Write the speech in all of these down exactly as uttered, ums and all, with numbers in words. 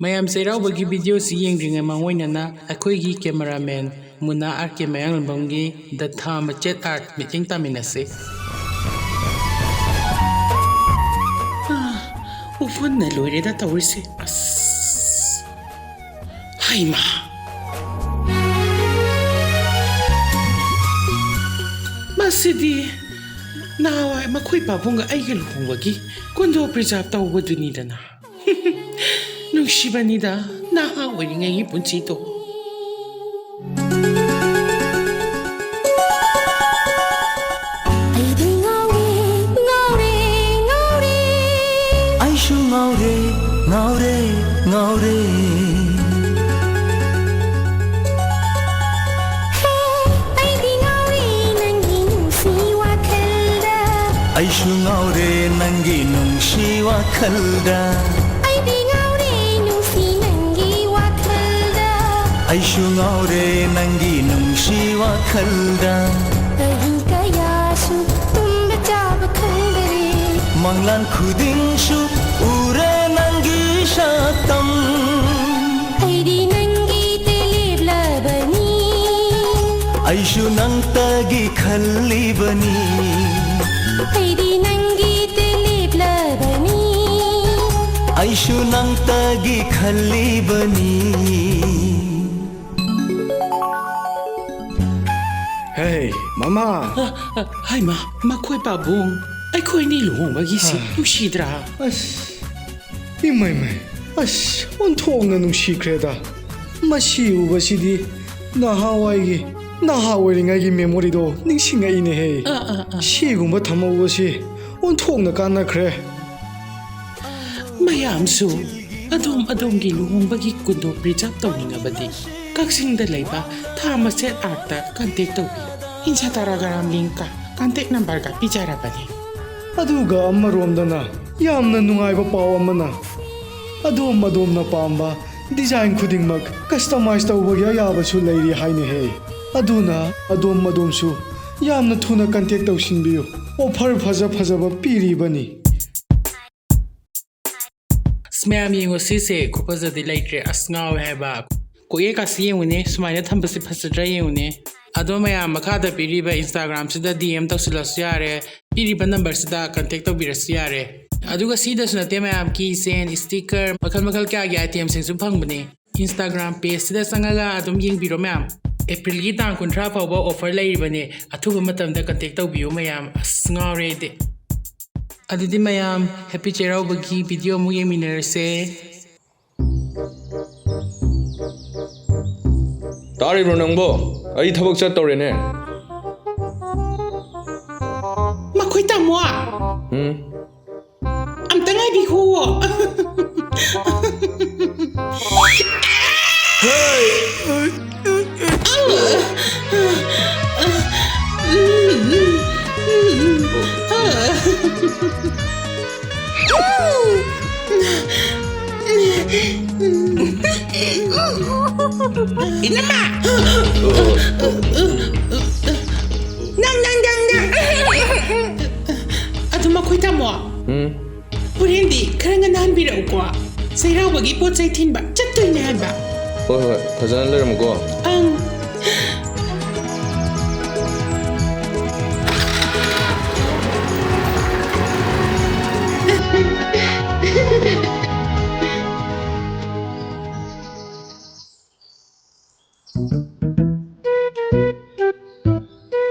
ꯃꯌꯥꯝ ꯆꯩꯔꯥꯎꯕꯒꯤ ꯚꯤꯗꯤꯑꯣꯁꯤ ꯌꯦꯡꯗ꯭ꯔꯤꯉꯩ ꯃꯥꯡꯑꯣꯏꯅꯅ ꯑꯩꯈꯣꯏꯒꯤ ꯀꯦꯃꯦꯔꯥꯃꯦꯟ ꯃꯨꯅꯥ ꯑꯥꯔ ꯀꯦ ꯃꯌꯥꯡꯂꯝꯕꯝꯒꯤ ꯗ ꯊꯥ ꯃꯆꯦꯠ ꯑꯥꯔꯠ ꯃꯤꯠꯌꯦꯡ ꯇꯥꯃꯤꯟꯅꯁꯤ꯫ ꯑꯥ, ꯎꯐꯨꯟꯅ ꯂꯣꯏꯔꯦꯗ ꯇꯧꯔꯤꯁꯦ꯫ ꯑꯁ꯫ ꯍꯩꯃꯥ! ꯃꯁꯤꯗꯤ ꯅꯍꯥꯟꯋꯥꯏ ꯃꯈꯣꯏ ꯄꯥꯕꯨꯡꯒ ꯑꯩꯒ ꯂꯨꯍꯣꯡꯕꯒꯤ ꯀꯨꯟꯗꯣ ꯄ꯭ꯔꯤꯖꯥꯕ ꯇꯧꯕꯗꯨꯅꯤꯗꯅ꯫ ꯅꯨꯡꯁꯤꯕꯅꯤꯗ ꯅꯍꯥ ꯑꯣꯏꯔꯤꯉꯩꯒꯤ ꯄꯨꯟꯁꯤꯗꯣ꯫ ꯑꯩꯗꯤ ꯉꯥꯎꯔꯦ, ꯉꯥꯎꯔꯦ, ꯉꯥꯎꯔꯦ꯫ ꯑꯩꯁꯨ ꯉꯥꯎꯔꯦ, ꯉꯥꯎꯔꯦ, ꯉꯥꯎꯔꯦ꯫ ꯍꯦ, ꯑꯩꯗꯤ ꯉꯥꯎꯔꯦ ꯅꯪꯒꯤ ꯅꯨꯡꯁꯤ ꯋꯥꯈꯜꯗ꯫ ꯑꯩꯁꯨ ꯉꯥꯎꯔꯦ ꯅꯪꯒꯤ ꯅꯨꯡꯁꯤ ꯋꯥꯈꯜꯗ꯫ ꯑꯩꯗꯤ ꯉꯥꯎꯔꯦ ꯅꯨꯡꯁꯤ ꯅꯪꯒꯤ ꯋꯥꯈꯜꯗ꯫ ꯑꯩꯁꯨ ꯉꯥꯎꯔꯦ ꯅꯪꯒꯤ ꯅꯨꯡꯁꯤ ꯋꯥꯈꯜꯗ꯫ ꯑꯍꯤꯡ ꯀꯌꯥꯁꯨ ꯇꯨꯝꯕ ꯆꯥꯕ ꯈꯪꯗꯔꯦ꯫ ꯃꯪꯂꯥꯟ ꯈꯨꯗꯤꯡꯁꯨ ꯎꯔꯦ ꯅꯪꯒꯤ ꯁꯛꯇꯝ꯫ ꯑꯩꯗꯤ ꯅꯪꯒꯤꯗ ꯂꯦꯞꯂꯕꯅꯤ꯫ ꯑꯩꯁꯨ ꯅꯪꯇꯒꯤ ꯈꯜꯂꯤꯕꯅꯤ꯫ ꯑꯩꯗꯤ ꯅꯪꯒꯤꯗ ꯂꯦꯞꯂꯕꯅꯤ꯫ ꯑꯩꯁꯨ ꯅꯪꯇꯒꯤ ꯈꯜꯂꯤꯕꯅꯤ꯫ ꯍꯦ, ꯃꯃꯥ! ꯑ, ꯑ, ꯍꯩꯃꯥ, ꯃꯈꯣꯏ ꯄꯥꯕꯨꯡ, ꯑꯩꯈꯣꯏꯅꯤ ꯂꯨꯍꯣꯡꯕꯒꯤꯁꯤ ꯍꯥ꯫ ꯅꯨꯡꯁꯤꯗ꯭ꯔꯥ? ꯑꯁ, ꯏꯃꯩ ꯃꯩ, ꯑꯁ, ꯑꯣꯟꯊꯣꯛꯅ ꯅꯨꯡꯁꯤꯈ꯭ꯔꯦꯗ꯫ ꯃꯁꯤ ꯎꯕꯁꯤꯗꯤ ꯅꯍꯥꯟꯋꯥꯏꯒꯤ, ꯅꯍꯥ ꯑꯣꯏꯔꯤꯉꯩꯒꯤ ꯃꯦꯃꯣꯔꯤꯗꯣ ꯅꯤꯡꯁꯤꯡꯉꯛꯏꯅꯦꯍꯦ꯫ ꯑ, ꯑ, ꯑ꯫ ꯁꯤꯒꯨꯝꯕ ꯊꯝꯍꯧꯕꯁꯤ ꯑꯣꯟꯊꯣꯛꯅ ꯀꯥꯟꯅꯈ꯭ꯔꯦ꯫ ꯃꯌꯥꯝꯁꯨ ꯑꯗꯣꯝ ꯑꯗꯣꯝꯒꯤ ꯂꯨꯍꯣꯡꯕꯒꯤ ꯀꯨꯟꯗꯣ ꯄ꯭ꯔꯤꯖꯥꯕ ꯇꯧꯅꯤꯡꯉꯕꯗꯤ ꯀꯛꯆꯤꯡꯗ ꯂꯩꯕ ꯊꯥ ꯃꯆꯦꯠ ꯑꯥꯔꯠꯇ ꯀꯟꯇꯦꯛ ꯇꯧꯕꯤꯌꯨ꯫ Instagram ꯂꯤꯡꯀ ꯀꯟꯇꯦꯛ ꯅꯝꯕꯔꯒ ꯄꯤꯖꯔꯕꯅꯤ꯫ ꯑꯗꯨꯒ ꯑꯃꯔꯣꯝꯗꯅ ꯌꯥꯝꯅ ꯅꯨꯡꯉꯥꯏꯕ ꯄꯥꯎ ꯑꯃꯅ, ꯑꯗꯣꯝ ꯑꯗꯣꯝꯅ ꯄꯥꯝꯕ ꯗꯤꯖꯥꯏꯟ ꯈꯨꯗꯤꯡꯃꯛ ꯀꯁꯇꯃꯥꯏꯖ ꯇꯧꯕꯒꯤ ꯑꯌꯥꯕꯁꯨ ꯂꯩꯔꯤ ꯍꯥꯏꯅꯦꯍꯦ꯫ ꯑꯗꯨꯅ ꯑꯗꯣꯝ ꯑꯗꯣꯝꯁꯨ ꯌꯥꯝꯅ ꯊꯨꯅ ꯀꯟꯇꯦꯛ ꯇꯧꯁꯤꯟꯕꯤꯌꯨ꯫ ꯑꯣꯐꯔ ꯐꯖ ꯐꯖꯕ ꯄꯤꯔꯤꯕꯅꯤ꯫ ꯑꯁ, ꯃꯌꯥꯝ ꯌꯦꯡꯉꯣ, ꯁꯤꯁꯦ ꯈꯨꯐꯖꯗꯤ ꯂꯩꯇ꯭ꯔꯦ꯫ ꯑꯁ, ꯉꯥꯎꯋꯦ ꯍꯥꯏꯕ꯫ ꯀꯣꯌꯦꯛꯀꯥꯁꯤ ꯌꯦꯡꯉꯨꯅꯦ, ꯁꯨꯃꯥꯏꯅ ꯊꯝꯕꯁꯤ ꯐꯖꯗ꯭ꯔꯥ ꯌꯦꯡꯉꯨꯅꯦ꯫ ꯑꯗꯣ ꯃꯌꯥꯝ, ꯃꯈꯥꯗ ꯄꯤꯔꯤꯕ Instagram-ꯁꯤꯗ D M ꯇꯧꯁꯤꯜꯂꯁꯨ ꯌꯥꯔꯦ, ꯄꯤꯔꯤꯕ number-ꯁꯤꯗ contact ꯇꯧꯕꯤꯔꯁꯨ ꯌꯥꯔꯦ꯫ ꯑꯗꯨꯒ ꯁꯤꯗꯁꯨ ꯅꯠꯇꯦ ꯃꯌꯥꯝ, keychain, sticker, ꯃꯈꯜ ꯃꯈꯜ ꯀꯌꯥꯒꯤ item-ꯁꯤꯡꯁꯨ ꯐꯪꯕꯅꯦ꯫ Instagram page-ꯁꯤꯗ ꯆꯪꯉꯒ ꯑꯗꯨꯝ ꯌꯦꯡꯕꯤꯔꯣ ꯃꯌꯥꯝ꯫ April-ꯒꯤ ꯇꯥꯡ ꯀꯨꯟꯊ꯭ꯔꯥ ꯐꯥꯎꯕ offer ꯂꯩꯔꯤꯕꯅꯦ꯫ ꯑꯊꯨꯕ ꯃꯇꯝꯗ contact ꯇꯧꯕꯤꯌꯨ ꯃꯌꯥꯝ꯫ ꯑꯁ, ꯉꯥꯎꯔꯦ ꯑꯩꯗꯤ꯫ ꯑꯗꯨꯗꯤ ꯃꯌꯥꯝ, Happy ꯆꯩꯔꯥꯎꯕꯒꯤ video ꯑꯃꯨꯛ ꯌꯦꯡꯃꯤꯟꯅꯔꯁꯦ꯫ ꯇꯥꯔꯤꯕ꯭ꯔꯣ ꯅꯪꯕꯣ? ꯑꯩ ꯊꯕꯛ ꯆꯠꯇꯧꯔꯦꯅꯦ꯫ ꯃꯈꯣꯏ ꯇꯥꯃꯣ! ꯎꯝ? ꯑꯝꯇ ꯉꯥꯏꯕꯤꯈꯣꯋꯣ꯫ ꯏꯅꯝꯃ! ꯅꯪ, ꯅꯪ, ꯅꯪ, ꯅꯪ! ꯑꯗꯨ ꯃꯈꯣꯏ ꯇꯥꯃꯣ, ꯎꯝ? ꯍꯣꯔꯦꯟꯗꯤ ꯈꯔ ꯉꯟꯅ ꯍꯟꯕꯤꯔꯛꯎꯀꯣ꯫ ꯆꯩꯔꯥꯎꯕꯒꯤ ꯄꯣꯠ ꯆꯩ ꯊꯤꯟꯕ ꯆꯠꯇꯣꯏꯅꯦ ꯍꯥꯏꯕ꯫ ꯍꯣꯏ, ꯍꯣꯏ, ꯐꯖꯅ ꯂꯩꯔꯝꯃꯨꯀꯣ꯫ ꯑꯪ꯫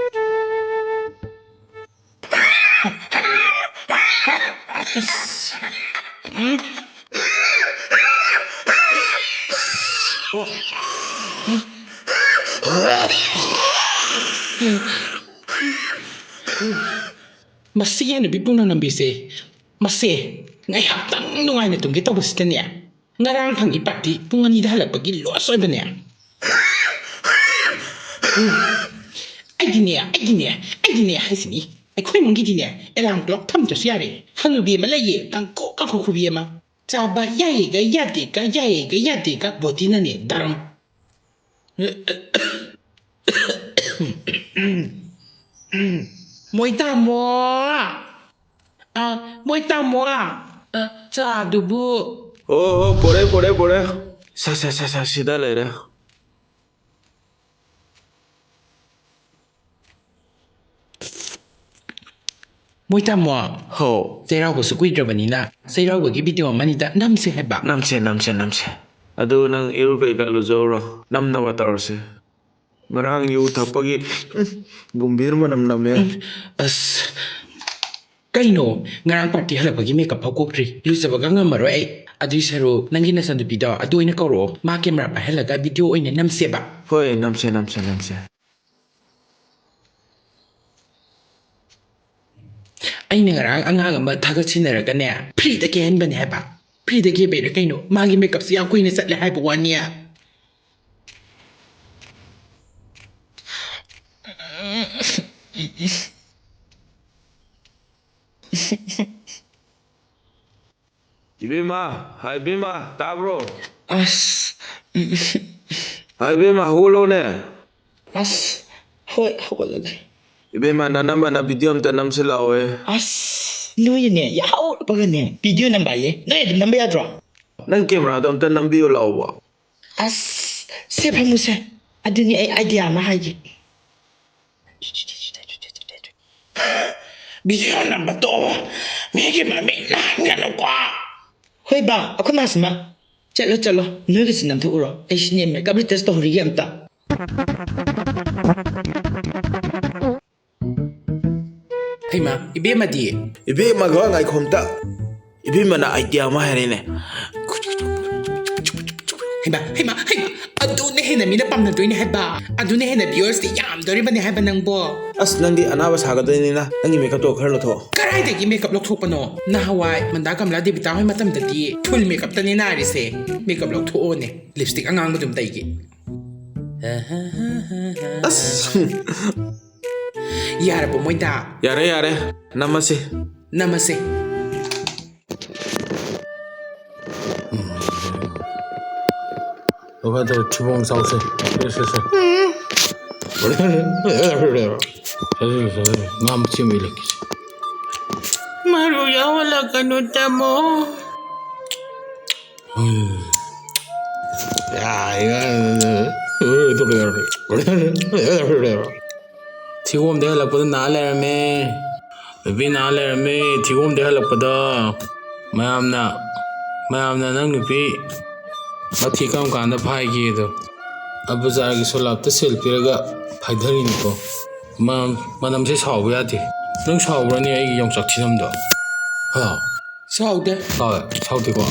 ꯃꯁꯤꯒꯤ ꯍꯅꯨꯕꯤ ꯄꯨꯡꯅꯝ ꯅꯝꯕꯤꯁꯦ, ꯃꯁꯦ ꯉꯥꯏꯍꯥꯛꯇꯪ ꯅꯨꯡꯉꯥꯏꯅ ꯇꯨꯝꯒꯦ ꯇꯧꯕꯁꯤꯗꯅꯦ, ꯉꯔꯥꯡ ꯐꯪꯉꯤ party ꯄꯨꯡ ꯑꯅꯤꯗ ꯍꯜꯂꯛꯄꯒꯤ loss ꯑꯣꯏꯕꯅꯦ꯫ ꯑꯩꯗꯤꯅꯦ, ꯑꯩꯗꯤꯅꯦ, ꯑꯩꯗꯤꯅꯦ ꯍꯥꯏꯁꯤꯅꯤ, ꯑꯩꯈꯣꯏ ꯏꯃꯨꯡꯒꯤꯗꯤꯅꯦ alarm clock ꯊꯝꯗ꯭ꯔꯁꯨ ꯌꯥꯔꯦ꯫ ꯍꯅꯨꯕꯤ ꯑꯃ ꯂꯩꯌꯦ, ꯀꯥꯡꯀꯣꯛ ꯀꯥꯡꯀꯣꯛ ꯈꯨꯕꯤ ꯑꯃ꯫ ꯆꯥꯕ ꯌꯥꯏꯌꯦꯒ ꯌꯥꯗꯦꯒ, ꯌꯥꯏꯌꯦꯒ ꯌꯥꯗꯦꯒ ꯕꯣꯇꯤꯅꯅꯦ ꯗꯔꯝ꯫ ꯃꯣꯏ ꯇꯥꯃꯣ! ꯑ, ꯃꯣꯏ ꯇꯥꯃꯣ! ꯑ, ꯆꯥꯗꯨꯕꯨ꯫ ꯑꯣ, ꯑꯣ, ꯄꯨꯔꯦ, ꯄꯨꯔꯦ, ꯄꯨꯔꯦ꯫ ꯁꯦ, ꯁꯦ, ꯁꯦ, ꯁꯦ, ꯁꯤꯗ ꯂꯩꯔꯦ꯫ ꯃꯣꯏ ꯇꯥꯃꯣ꯫ ꯍꯣ꯫ ꯆꯩꯔꯥꯎꯕꯁꯨ ꯀꯨꯏꯗ꯭ꯔꯕꯅꯤꯅ ꯆꯩꯔꯥꯎꯕꯒꯤ ꯚꯤꯗꯤꯑꯣ ꯑꯃꯅꯤꯗ ꯅꯝꯁꯦ ꯍꯥꯏꯕ꯫ ꯅꯝꯁꯦ, ꯅꯝꯁꯦ, ꯅꯝꯁꯦ꯫ ꯑꯗꯨ ꯅꯪ ꯏꯔꯨ ꯀꯩꯀꯥ ꯂꯨꯖꯧꯔꯣ꯫ ꯅꯝꯅꯕ ꯇꯧꯔꯁꯦ꯫ ꯉꯔꯥꯡ ꯌꯨ ꯊꯛꯄꯒꯤ, ꯎꯝ, ꯒꯨꯝꯚꯤꯔ ꯃꯅꯝ ꯅꯝꯃꯦ꯫ ꯎꯝ, ꯑꯁ꯫ ꯀꯩꯅꯣ? ꯉꯔꯥꯡ ꯄꯥꯔꯇꯤ ꯍꯜꯂꯛꯄꯒꯤ ꯃꯦꯀꯞ ꯐꯥꯎ ꯀꯣꯛꯇ꯭ꯔꯤ꯫ ꯂꯨꯖꯕꯒ ꯉꯝꯃꯔꯣꯏ ꯑꯩ꯫ ꯑꯗꯨꯏ ꯁꯔꯨꯛ ꯅꯪꯒꯤ ꯅꯆꯟꯅꯨꯄꯤꯗꯣ ꯑꯗꯨ ꯑꯣꯏꯅ ꯀꯧꯔꯛꯑꯣ꯫ ꯃꯥ ꯀꯦꯃꯦꯔꯥ ꯄꯥꯏꯍꯜꯂꯒ ꯚꯤꯗꯤꯑꯣ ꯑꯣꯏꯅ ꯅꯝꯁꯦꯕ꯫ ꯍꯣꯏ, ꯅꯝꯁꯦ, ꯅꯝꯁꯦ, ꯅꯝꯁꯦ꯫ ꯑꯩꯅ ꯉꯔꯥꯡ ꯑꯉꯥꯡ ꯑꯃ ꯊꯥꯒꯠꯁꯤꯟꯅꯔꯒꯅꯦ, ꯐ꯭ꯔꯤꯗ ꯀꯦꯍꯟꯕꯅꯦ ꯍꯥꯏꯕ꯫ ꯐ꯭ꯔꯤꯗ ꯀꯦꯕꯩꯔ ꯀꯩꯅꯣ, ꯃꯥꯒꯤ ꯃꯦꯀꯞꯁꯦ ꯌꯥꯝ ꯀꯨꯏꯅ ꯆꯠꯂꯦ ꯍꯥꯏꯕ ꯋꯥꯅꯤ꯫ ꯏꯕꯦꯝꯃ, ꯍꯥꯏ ꯏꯕꯦꯝꯃ, ꯇꯥꯕ꯭ꯔꯣ? ꯑꯁ, ꯎꯝ, ꯍꯥꯏ ꯏꯕꯦꯝꯃ, ꯍꯧꯒꯠꯂꯣꯅꯦ꯫ ꯑꯁ, ꯍꯣꯏ, ꯍꯧꯒꯠꯂꯒꯦ꯫ ꯏꯕꯦꯝꯃ, ꯅꯅꯝꯃꯅ ꯚꯤꯗꯤꯑꯣ ꯑꯝꯇ ꯅꯝꯁꯤꯜꯂꯛꯑꯣꯋꯦ꯫ ꯑꯁ, ꯅꯣꯏꯅꯅꯦ, ꯌꯥꯍꯧꯔꯛꯄꯒꯅꯦ, ꯚꯤꯗꯤꯑꯣ ꯅꯝꯕ ꯍꯥꯏꯌꯦ꯫ ꯅꯣꯏ ꯑꯗꯨꯝ ꯅꯝꯕ ꯌꯥꯗ꯭ꯔꯣ? ꯅꯪ ꯀꯦꯃꯦꯔꯥꯗꯣ ꯑꯝꯇ ꯅꯝꯕꯤꯌꯨ ꯂꯥꯛꯑꯣꯕ꯫ ꯑꯁ, ꯁꯦ ꯐꯝꯃꯨꯁꯦ꯫ ꯑꯗꯨꯅꯤ ꯑꯩ ꯑꯥꯏꯗꯤꯌꯥ ꯑꯃ ꯍꯥꯏꯒꯦ꯫ ꯚꯤꯗꯤꯑꯣ ꯅꯝꯕ ꯇꯣꯛꯑꯣ꯫ ꯃꯤꯒꯤ ꯃꯃꯤꯡ ꯅꯥꯟꯒꯅꯨꯀꯣ꯫ ꯍꯣꯏ ꯕꯥ, ꯑꯩꯈꯣꯏ ꯃꯥꯁꯤꯃ꯫ ꯆꯠꯂꯣ, ꯆꯠꯂꯣ, ꯅꯣꯏꯒꯤꯁꯨ ꯅꯝꯊꯣꯛꯎꯔꯣ꯫ ꯑꯩꯁꯨꯅꯦ ꯃꯦꯀꯞ ꯔꯤꯇꯁ ꯇꯧꯍꯧꯔꯤꯒꯦ ꯑꯝꯇ꯫ ꯍꯩꯃꯥ, ꯏꯕꯦꯝꯃꯗꯤ? ꯏꯕꯦꯝꯃꯒ ꯉꯥꯏꯈꯣ ꯑꯝꯇ꯫ ꯏꯕꯦꯝꯃꯅ ꯑꯥꯏꯗꯤꯌꯥ ꯑꯃ ꯍꯥꯏꯔꯦꯅꯦ꯫ ꯍꯩꯃꯥ, ꯍꯩꯃꯥ, ꯍꯩꯃꯥ, ꯑꯗꯨꯅ ꯍꯦꯟꯅ ꯃꯤꯅ ꯄꯥꯝꯅꯗꯣꯏꯅꯦ ꯍꯥꯏꯕ꯫ ꯑꯗꯨꯅ ꯍꯦꯟꯅ viewersꯇꯤ ꯌꯥꯝꯗꯣꯔꯤꯕꯅꯦ ꯍꯥꯏꯕ ꯅꯪꯕꯣ꯫ ꯑꯁ, ꯅꯪꯗꯤ ꯑꯅꯥꯕ ꯁꯥꯒꯗꯣꯏꯅꯤꯅ ꯅꯪꯒꯤ ꯃꯦꯀꯞꯇꯣ ꯈꯔ ꯂꯧꯊꯣꯛꯑꯣ꯫ ꯀꯔꯥꯏꯗꯒꯤ ꯃꯦꯀꯞ ꯂꯧꯊꯣꯛꯄꯅꯣ? ꯅꯍꯥꯟꯋꯥꯏ ꯃꯟꯗꯥ ꯀꯃꯂꯥ ꯗꯦꯕꯤꯇꯥ ꯍꯣꯏ ꯃꯇꯝꯗꯗꯤ full ꯃꯦꯀꯞꯇꯅꯦ ꯅꯥꯔꯤꯁꯦ꯫ ꯃꯦꯀꯞ ꯂꯧꯊꯣꯛꯑꯣꯅꯦ, ꯂꯤꯞꯁꯇꯤꯛ ꯑꯉꯥꯡꯕꯗꯨꯝ ꯇꯩꯒꯦ꯫ ꯑꯁ꯫ ꯌꯥꯔꯕꯣ ꯃꯣꯏꯗ? ꯌꯥꯔꯦ, ꯌꯥꯔꯦ꯫ ꯅꯝꯃꯁꯤ꯫ ꯅꯝꯃꯁꯦ꯫ ꯊꯤꯕꯣꯡ ꯆꯥꯎꯁꯦ꯫ ꯁꯦ, ꯁꯦ, ꯁꯦ꯫ ꯁꯦ, ꯁꯦ, ꯁꯦ, ꯁꯦ꯫ ꯉꯥ ꯃꯆꯦꯠ ꯑꯃ ꯏꯜꯂꯛꯀꯦꯁꯦ꯫ ꯃꯔꯨ ꯌꯥꯎꯍꯜꯂꯛꯀꯅꯨ, ꯇꯥꯃꯣ꯫ ꯊꯤꯒꯣꯝꯗ ꯍꯜꯂꯛꯄꯗ ꯅꯥ ꯂꯩꯔꯝꯃꯦ꯫ ꯅꯨꯄꯤ ꯅꯥ ꯂꯩꯔꯝꯃꯦ ꯊꯤꯒꯣꯝꯗ ꯍꯜꯂꯛꯄꯗ꯫ ꯃꯌꯥꯝꯅ, ꯃꯌꯥꯝꯅ ꯅꯪ ꯅꯨꯄꯤ ꯃꯊꯤ ꯀꯔꯝ ꯀꯥꯟꯗ ꯐꯥꯏꯒꯦꯗꯣ꯫ ꯑꯕꯨꯖꯥꯔꯒꯤ ꯁꯣꯂꯥꯞꯇ ꯁꯦꯜ ꯄꯤꯔꯒ ꯐꯥꯏꯊꯔꯤꯅꯤꯀꯣ꯫ ꯃ-, ꯃꯅꯝꯁꯦ ꯁꯥꯎꯕ ꯌꯥꯗꯦ꯫ ꯅꯪ ꯁꯥꯎꯕ꯭ꯔꯅꯦ ꯑꯩꯒꯤ ꯌꯣꯡꯆꯥꯛ ꯊꯤꯅꯝꯗꯣ? ꯍꯥ? ꯁꯥꯎꯗꯦ꯫ ꯁꯥꯎ-, ꯁꯥꯎꯗꯦꯀꯣ?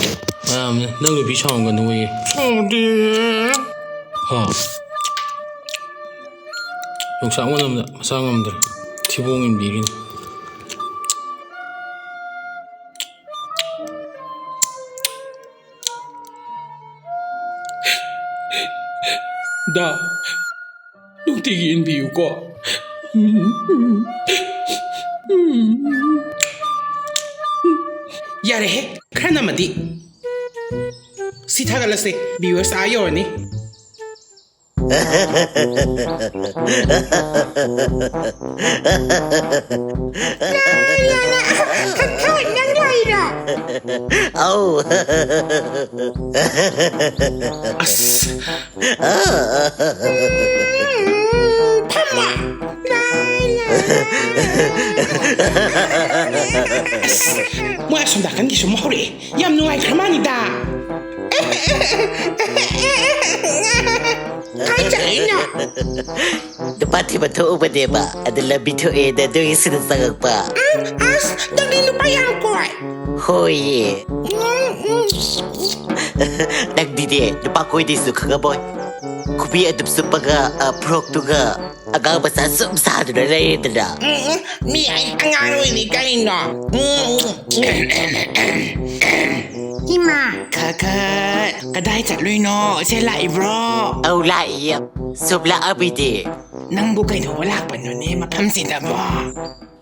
ꯃꯌꯥꯝꯅ ꯅꯪ ꯅꯨꯄꯤ ꯁꯥꯎꯔꯝꯒꯅꯨꯌꯦ꯫ ꯁꯥꯎꯗꯦ꯫ ꯍꯥ? ꯌꯣꯡꯆꯥꯛ ꯃꯅꯝꯗ ꯃꯁꯥ ꯉꯝꯗ꯭ꯔꯦ꯫ ꯊꯤꯕꯣꯡ ꯏꯟꯕꯤꯔꯤꯅꯤ꯫ ꯗꯥ, ꯅꯨꯡꯇꯤꯒꯤ ꯏꯟꯕꯤꯌꯨꯀꯣ꯫ ꯌꯥꯔꯦꯍꯦ, ꯈꯔ ꯅꯝꯃꯗꯤ꯫ ꯁꯤ ꯊꯥꯒꯠꯂꯁꯦ, viewers ꯑꯥ ꯌꯧꯔꯅꯤ꯫ ꯅꯪ ꯂꯩꯔꯣ? ꯑꯧ꯫ ꯑꯁ꯫ ꯎꯝ, ꯐꯝꯃꯣ꯫ ꯑꯁ, ꯃꯣꯏ ꯑꯁꯣꯝ ꯅꯥꯀꯟꯒꯤꯁꯨ ꯑꯃ ꯍꯧꯔꯛꯑꯦ꯫ ꯌꯥꯝ ꯅꯨꯡꯉꯥꯏꯈ꯭ꯔ ꯃꯥꯜꯂꯤꯗ꯫ ꯀꯥꯏ ꯆꯠꯂꯤꯅꯣ? ꯅꯨꯄꯥ ꯊꯤꯕ ꯊꯣꯛꯎꯕꯅꯦꯕ, ꯑꯗꯨ ꯂꯝꯕꯤ ꯊꯣꯛꯑꯦꯅ ꯑꯗꯨꯒꯤ ꯁꯤꯗ ꯆꯪꯉꯛꯄ꯫ ꯎꯝ, ꯑꯁ, ꯅꯪꯗꯤ ꯅꯨꯄꯥ ꯌꯥꯝ ꯀꯣꯏ꯫ ꯍꯣꯏꯌꯦ꯫ ꯎꯝ, ꯎꯝ꯫ ꯅꯪꯗꯤꯅꯦ, ꯅꯨꯄꯥ ꯀꯣꯏꯗꯦꯁꯨ ꯈꯪꯉꯝꯃꯣꯏ꯫ ꯈꯨꯕꯤ ꯑꯗꯨꯝ ꯆꯨꯞꯄꯒ, ꯑ, ꯐ꯭ꯔꯣꯛꯇꯨꯒ ꯑꯉꯥꯡ ꯃꯆꯥ ꯁꯨꯝ ꯁꯥꯗꯨꯅ ꯂꯩꯔꯦꯗꯅ꯫ ꯎꯝ, ꯎꯝ, ꯃꯤ ꯑꯩ ꯑꯉꯥꯡ ꯑꯣꯏꯔꯤ ꯀꯩꯅꯣ? ꯎꯝ, ꯎꯝ, ꯎꯝ꯫ ꯏꯃꯥ꯫ ꯈ ꯈ, ꯀꯗꯥꯏ ꯆꯠꯂꯨꯏꯅꯣ? ꯁꯦ ꯂꯥꯛꯏꯕ꯭ꯔꯣ? ꯑꯧ, ꯂꯥꯛꯏꯌꯦ꯫ ꯁꯨꯝ ꯂꯥꯛꯑꯝꯃꯤꯅꯦ꯫ ꯅꯪꯕꯨ ꯀꯩꯗꯧꯕ ꯂꯥꯛꯄꯅꯣꯅꯦ ꯃꯐꯝꯁꯤꯗꯕꯣ?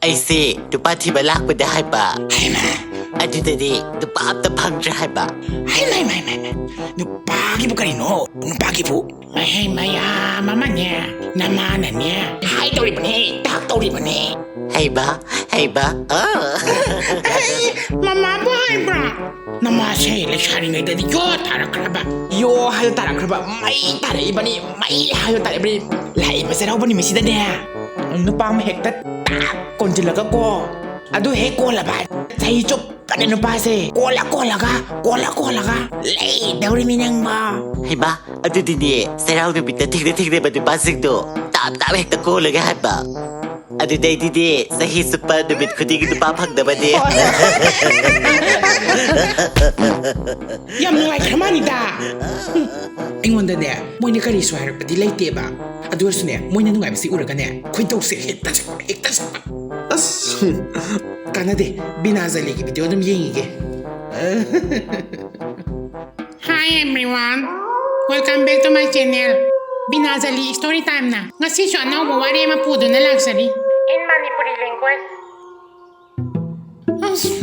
ꯑꯩꯁꯦ ꯅꯨꯄꯥ ꯊꯤꯕ ꯂꯥꯛꯄꯗ ꯍꯥꯏꯕ꯫ ꯍꯩꯃꯥ! ꯑꯗꯨꯗꯗꯤ ꯅꯨꯄꯥ ꯑꯝꯇ ꯐꯪꯗ꯭ꯔꯦ ꯍꯥꯏꯕ꯫ ꯍꯩꯃꯥ, ꯍꯩꯃꯥ, ꯍꯩꯃꯥ, ꯍꯩꯃꯥ! ꯅꯨꯄꯥꯒꯤꯕꯨ ꯀꯔꯤꯅꯣ? ꯅꯨꯄꯥꯒꯤꯕꯨ? ꯃꯍꯩ ꯃꯌꯥꯝ ꯑꯃꯅꯦ, ꯅꯃꯥꯅꯅꯦ, ꯍꯥꯏꯗꯧꯔꯤꯕꯅꯦ, ꯇꯥꯛꯇꯧꯔꯤꯕꯅꯦ꯫ ꯍꯩꯃꯥ, ꯍꯩꯕ꯫ ꯑ꯫ ꯑꯩ ꯃꯃꯥꯕꯨ ꯍꯥꯏꯕ꯭ꯔꯥ? ꯅꯃꯥꯁꯦ ꯂꯩꯁꯥꯔꯤꯉꯩꯗꯗꯤ ꯌꯣ ꯇꯥꯔꯛꯈ꯭ꯔꯕ꯫ ꯌꯣ ꯍꯥꯏꯗꯣ ꯇꯥꯔꯛꯈ꯭ꯔꯕ꯫ ꯃꯩ ꯇꯥꯔꯛꯏꯕꯅꯤ꯫ ꯃꯩ ꯍꯥꯏꯗꯣ ꯇꯥꯔꯛꯏꯕꯅꯤ꯫ ꯂꯥꯛꯏꯕ ꯆꯩꯔꯥꯎꯕ ꯅꯨꯃꯤꯠꯁꯤꯗꯅꯦ, ꯅꯨꯄꯥ ꯑꯃ ꯍꯦꯛꯇ ꯇꯥꯛ ꯀꯣꯟꯁꯤꯜꯂꯒ ꯀꯣ, ꯑꯗꯨ ꯍꯦꯛ ꯀꯣꯜꯂꯕ ꯆꯍꯤ ꯆꯨꯞꯄꯅꯦ ꯅꯨꯄꯥꯁꯦ ꯀꯣꯜꯂ ꯀꯣꯜꯂꯒ, ꯀꯣꯜꯂ ꯀꯣꯜꯂꯒ ꯂꯩꯗꯧꯔꯤꯃꯤ ꯅꯪꯕꯣ꯫ ꯍꯩꯃꯥ, ꯑꯗꯨꯗꯤꯅꯦ, ꯆꯩꯔꯥꯎ ꯅꯨꯃꯤꯠꯇ ꯊꯦꯡꯅ ꯊꯦꯡꯅꯕ ꯅꯨꯄꯥꯁꯤꯡꯗꯣ ꯇꯥꯞ ꯇꯥꯞ ꯍꯦꯛꯇ ꯀꯣꯜꯂꯒꯦ ꯍꯥꯏꯕ꯫ ꯑꯗꯨꯗꯩꯗꯤꯅꯦ, ꯆꯍꯤ ꯆꯨꯞꯄ ꯅꯨꯃꯤꯠ ꯈꯨꯗꯤꯡꯒꯤ ꯅꯨꯄꯥ ꯐꯪꯗꯕꯅꯦ꯫ ꯌꯥꯝ ꯅꯨꯡꯉꯥꯏꯈ꯭ꯔ ꯃꯥꯅꯤꯗ꯫ ꯑꯩꯉꯣꯟꯗꯅꯦ, ꯃꯣꯏꯅ ꯀꯔꯤꯁꯨ ꯍꯥꯏꯔꯛꯄꯗꯤ ꯂꯩꯇꯦꯕ꯫ ꯑꯗꯨ ꯑꯣꯏꯔꯁꯨꯅꯦ, ꯃꯣꯏꯅ ꯅꯨꯡꯉꯥꯏꯕꯁꯤ ꯎꯔꯒꯅꯦ, ꯈꯣꯏꯗꯧꯁꯦ ꯍꯦꯛꯇ ꯁꯥꯎꯒꯠꯄ, ꯍꯦꯛꯇ ꯁꯥꯎꯒꯠꯄ꯫ ꯑꯁ, ꯀꯥꯟꯅꯗꯦ, ꯕꯤꯅꯥ ꯖꯂꯤꯒꯤ ꯚꯤꯗꯤꯑꯣ ꯑꯗꯨꯝ ꯌꯦꯡꯉꯤꯒꯦ꯫ Hi everyone, welcome back to my channel, Bina Jali story ꯇꯥꯏꯝꯅ ꯉꯁꯤꯁꯨ ꯑꯅꯧꯕ ꯋꯥꯔꯤ ꯑꯃ ꯄꯨꯗꯨꯅ ꯂꯥꯛꯆꯔꯤ꯫ In Manipuri language. ꯑꯁ,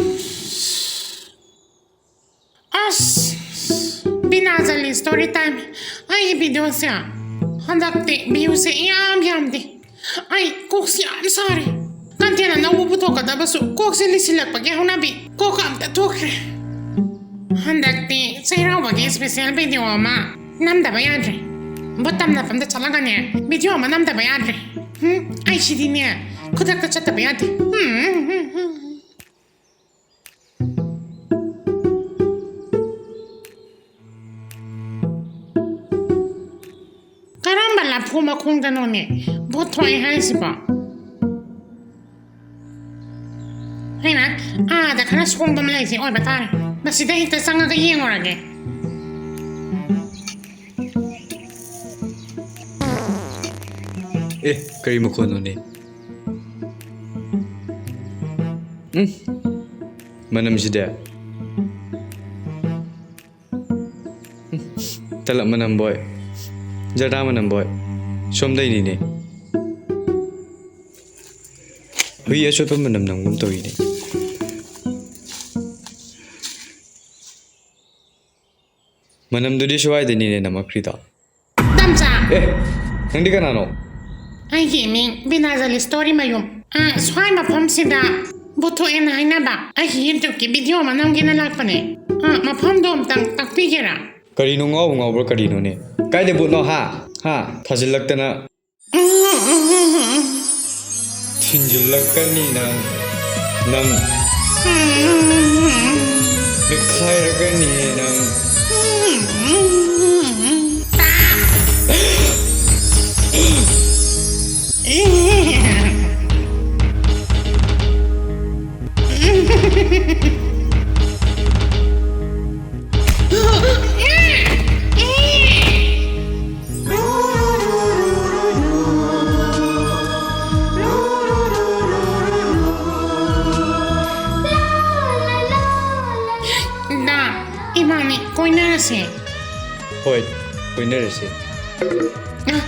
ꯑꯁ, ꯕꯤꯅꯥ ꯖꯂꯤ ꯁ꯭ꯇꯣꯔꯤ ꯇꯥꯏꯝ꯫ ꯑꯩꯒꯤ ꯚꯤꯗꯤꯑꯣꯁꯦ ꯍꯟꯗꯛꯇꯤ ꯚ꯭ꯌꯨꯁꯦ ꯏꯌꯥꯝ ꯌꯥꯝꯗꯦ꯫ ꯑꯩ ꯀꯣꯛꯁꯦ ꯌꯥꯝ ꯁꯥꯔꯦ꯫ ꯀꯟꯇꯦꯟ ꯑꯅꯧꯕ ꯄꯨꯊꯣꯛꯀꯗꯕꯁꯨ ꯀꯣꯛꯁꯦ ꯂꯤꯁꯤꯜꯂꯛꯄꯒꯤ ꯍꯧꯅꯕꯤ ꯀꯣꯛꯀ ꯑꯝꯇ ꯊꯣꯛꯈ꯭ꯔꯦ꯫ ꯍꯟꯗꯛꯇꯤ ꯆꯩꯔꯥꯎꯕꯒꯤ ꯏꯁꯄꯤꯁꯦꯜ ꯚꯤꯗꯤꯑꯣ ꯑꯃ ꯅꯝꯗꯕ ꯌꯥꯗ꯭ꯔꯦ꯫ ꯕꯣꯇꯝ ꯅꯞꯄ ꯑꯝꯗ ꯆꯠꯂꯒꯅꯦ, ꯚꯤꯗꯤꯑꯣ ꯑꯃ ꯅꯝꯗꯕ ꯌꯥꯗ꯭ꯔꯦ꯫ ꯍꯨꯝ, ꯑꯩ ꯁꯤꯗꯤꯅꯦ, ꯈꯨꯗꯛꯇ ꯆꯠꯇꯕ ꯌꯥꯗꯦ꯫ ꯍꯨꯝ, ꯍꯨꯝ, ꯍꯨꯝ, ꯍꯨꯝ꯫ ꯀꯔꯝꯕ ꯂꯐꯨ ꯃꯈꯣꯡꯗꯅꯣꯅꯦ ꯚꯨꯠ ꯊꯣꯛꯑꯦ ꯍꯥꯏꯁꯤꯕꯣ? ꯍꯩꯃꯥ, ꯑꯥꯗ ꯈꯔ ꯁꯣꯡꯕ ꯑꯃ ꯂꯩꯁꯦ ꯑꯣꯏꯕ ꯇꯥꯔꯦ꯫ ꯃꯁꯤꯗ ꯍꯦꯛꯇ ꯆꯪꯉꯒ ꯌꯦꯡꯉꯨꯔꯒꯦ꯫ ꯑꯦ, ꯀꯔꯤ ꯃꯈꯣꯟꯅꯣꯅꯦ? ꯎꯝ, ꯃꯅꯝꯁꯤꯗꯤ꯫ ꯇꯂꯞ ꯃꯅꯝꯕꯣꯏ, ꯖꯔꯗꯥ ꯃꯅꯝꯕꯣꯏ, ꯁꯣꯝꯗꯩꯅꯤꯅꯦ꯫ ꯍꯨꯏ ꯑꯆꯣꯠꯄ ꯃꯅꯝ ꯅꯝꯒꯨꯝ ꯇꯧꯏꯅꯦ꯫ ꯃꯅꯝꯗꯨꯗꯤ ꯁ꯭ꯋꯥꯏꯗꯅꯤꯅꯦ ꯅꯝꯃꯛꯈ꯭ꯔꯤꯗꯣ꯫ ꯇꯝꯆꯥ! ꯑꯦ, ꯅꯪꯗꯤ ꯀꯅꯥꯅꯣ? ꯑꯩꯒꯤ ꯏꯃꯤꯡ ꯕꯤꯅꯥꯖꯂꯤ ꯁ꯭ꯇꯣꯔꯤ ꯃꯌꯨꯝ꯫ ꯑ, ꯁ꯭ꯋꯥꯏ ꯃꯐꯝꯁꯤꯗ ꯕꯨꯠ ꯊꯣꯛꯑꯦꯅ ꯍꯥꯏꯅꯕ꯫ ꯑꯩꯒꯤ YouTubeꯀꯤ video ꯑꯃ ꯅꯝꯒꯦꯅ ꯂꯥꯛꯄꯅꯦ꯫ ꯑ, ꯃꯐꯝꯗꯣ ꯑꯝꯇꯪ ꯇꯥꯛꯄꯤꯒꯦꯔꯥ? ꯀꯔꯤꯅꯣ ꯉꯥꯎꯕ ꯉꯥꯎꯕ꯭ꯔꯥ ꯀꯔꯤꯅꯣꯅꯦ? ꯀꯥꯏꯗ ꯕꯨꯠꯅꯣ, ꯍꯥ? ꯍꯥ? ꯊꯥꯖꯤꯜꯂꯛꯇꯅ꯫ ꯊꯤꯟꯖꯤꯜꯂꯛꯀꯅꯤ ꯅꯪ, ꯅꯪ꯫ ꯃꯦꯠꯈꯥꯏꯔꯛꯀꯅꯤ ꯅꯪ꯫ ꯗꯥ, ꯏꯕꯥꯅꯤ ꯀꯣꯏꯅꯔꯁꯦ꯫ ꯍꯣꯏ, ꯀꯣꯏꯅꯔꯁꯦ꯫ ꯑ,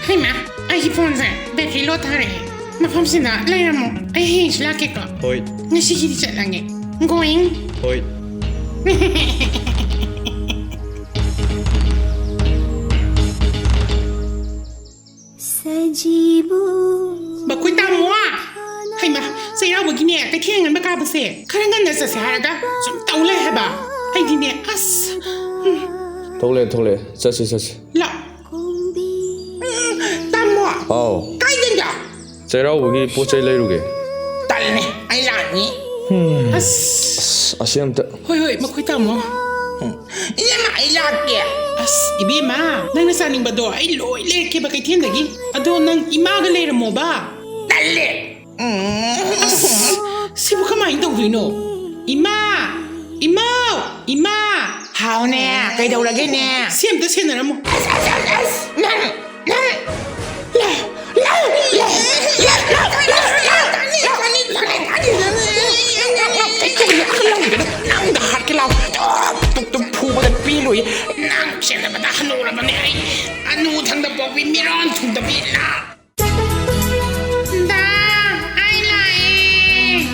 ꯍꯩꯃꯥ, ꯑꯩꯒꯤ phoneꯁꯦ battery low ꯊꯥꯔꯛꯑꯦ꯫ ꯃꯐꯝꯁꯤꯗ ꯂꯩꯔꯝꯃꯣ, ꯑꯩ ꯍꯌꯦꯡꯁꯨ ꯂꯥꯛꯀꯦꯀꯣ꯫ ꯍꯣꯏ꯫ ꯉꯁꯤꯒꯤꯗꯤ ꯆꯠꯂꯒꯦ꯫ Going꯫ ꯍꯣꯏ꯫ ꯁꯖꯤꯕꯨ꯫ ꯃꯈꯣꯏ ꯇꯥꯃꯣ! ꯍꯩꯃꯥ, ꯆꯩꯔꯥꯎꯕꯒꯤꯅꯦ, ꯀꯩꯊꯦꯜ ꯑꯉꯟꯕ ꯀꯥꯕꯁꯦ ꯈꯔ ꯉꯟꯅ ꯆꯠꯁꯦ ꯍꯥꯏꯔꯒ ꯁꯨꯝ ꯇꯧ ꯂꯩ ꯍꯥꯏꯕ꯫ ꯑꯩꯗꯤꯅꯦ, ꯑꯁ꯫ ꯊꯣꯛꯂꯛꯑꯦ, ꯊꯣꯛꯂꯛꯑꯦ꯫ ꯆꯠꯁꯤ, ꯆꯠꯁꯤ꯫ ꯂꯥꯛ-, ꯎꯝ, ꯇꯥꯃꯣ! ꯍꯥꯎ꯫ ꯀꯥꯏꯗꯩꯅꯣ? ꯆꯩꯔꯥꯎꯕꯒꯤ ꯄꯣꯠ ꯆꯩ ꯂꯩꯔꯨꯒꯦ꯫ ꯇꯜꯂꯦ, ꯑꯩ ꯂꯥꯛꯅꯤ꯫ ꯍꯨꯝ꯫ ꯑꯁ꯫ ꯑꯁ, ꯑꯁꯤ ꯑꯝꯇ꯫ ꯍꯣꯏ, ꯍꯣꯏ, ꯃꯈꯣꯏ ꯇꯥꯃꯣ꯫ ꯍꯨꯝ꯫ ꯏꯅꯝꯃ, ꯑꯩ ꯂꯥꯛꯀꯦ꯫ ꯑꯁ, ꯏꯕꯦꯝꯃ, ꯅꯪꯅ ꯆꯥꯅꯤꯡꯕꯗꯣ ꯑꯩ ꯂꯣꯏ ꯂꯩꯔꯛꯀꯦꯕ ꯀꯩꯊꯦꯜꯗꯒꯤ꯫ ꯑꯗꯣ ꯅꯪ ꯏꯃꯥꯒ ꯂꯩꯔꯝꯃꯣꯕ꯫ ꯇꯜꯂꯦ꯫ ꯎꯝ꯫ ꯑꯁ, ꯁꯤꯕꯨ ꯀꯃꯥꯏꯅ ꯇꯧꯗꯣꯏꯅꯣ? ꯏꯃꯥ! ꯏꯃꯥꯎ! ꯏꯃꯥ! ꯍꯥꯎꯅꯦ, ꯀꯩꯗꯧꯔꯒꯦꯅꯦ? ꯁꯤ ꯑꯝꯇ ꯁꯦꯟꯅꯔꯝꯃꯣ꯫ ꯑꯁ, ꯑꯁ, ꯑꯁ, ꯑꯁ! ꯅꯪ, ꯅꯪ! ꯅꯪꯗ ꯍꯥꯠꯀꯦ ꯂꯥꯎ꯫ ꯇꯨꯞ ꯇꯨꯞ ꯐꯨꯕꯗ ꯄꯦꯜꯂꯣꯏ꯫ ꯅꯪ ꯁꯦꯟꯅꯕꯗ ꯍꯅꯨꯔꯕꯅꯦ ꯑꯩ꯫ ꯑꯅꯨ ꯊꯪꯗ ꯄꯣꯛꯄꯤ ꯃꯤꯔꯣꯟ ꯊꯨꯡꯗꯕꯤ ꯂꯥꯛ꯫ ꯗꯥ, ꯑꯩ ꯂꯥꯛꯑꯦ꯫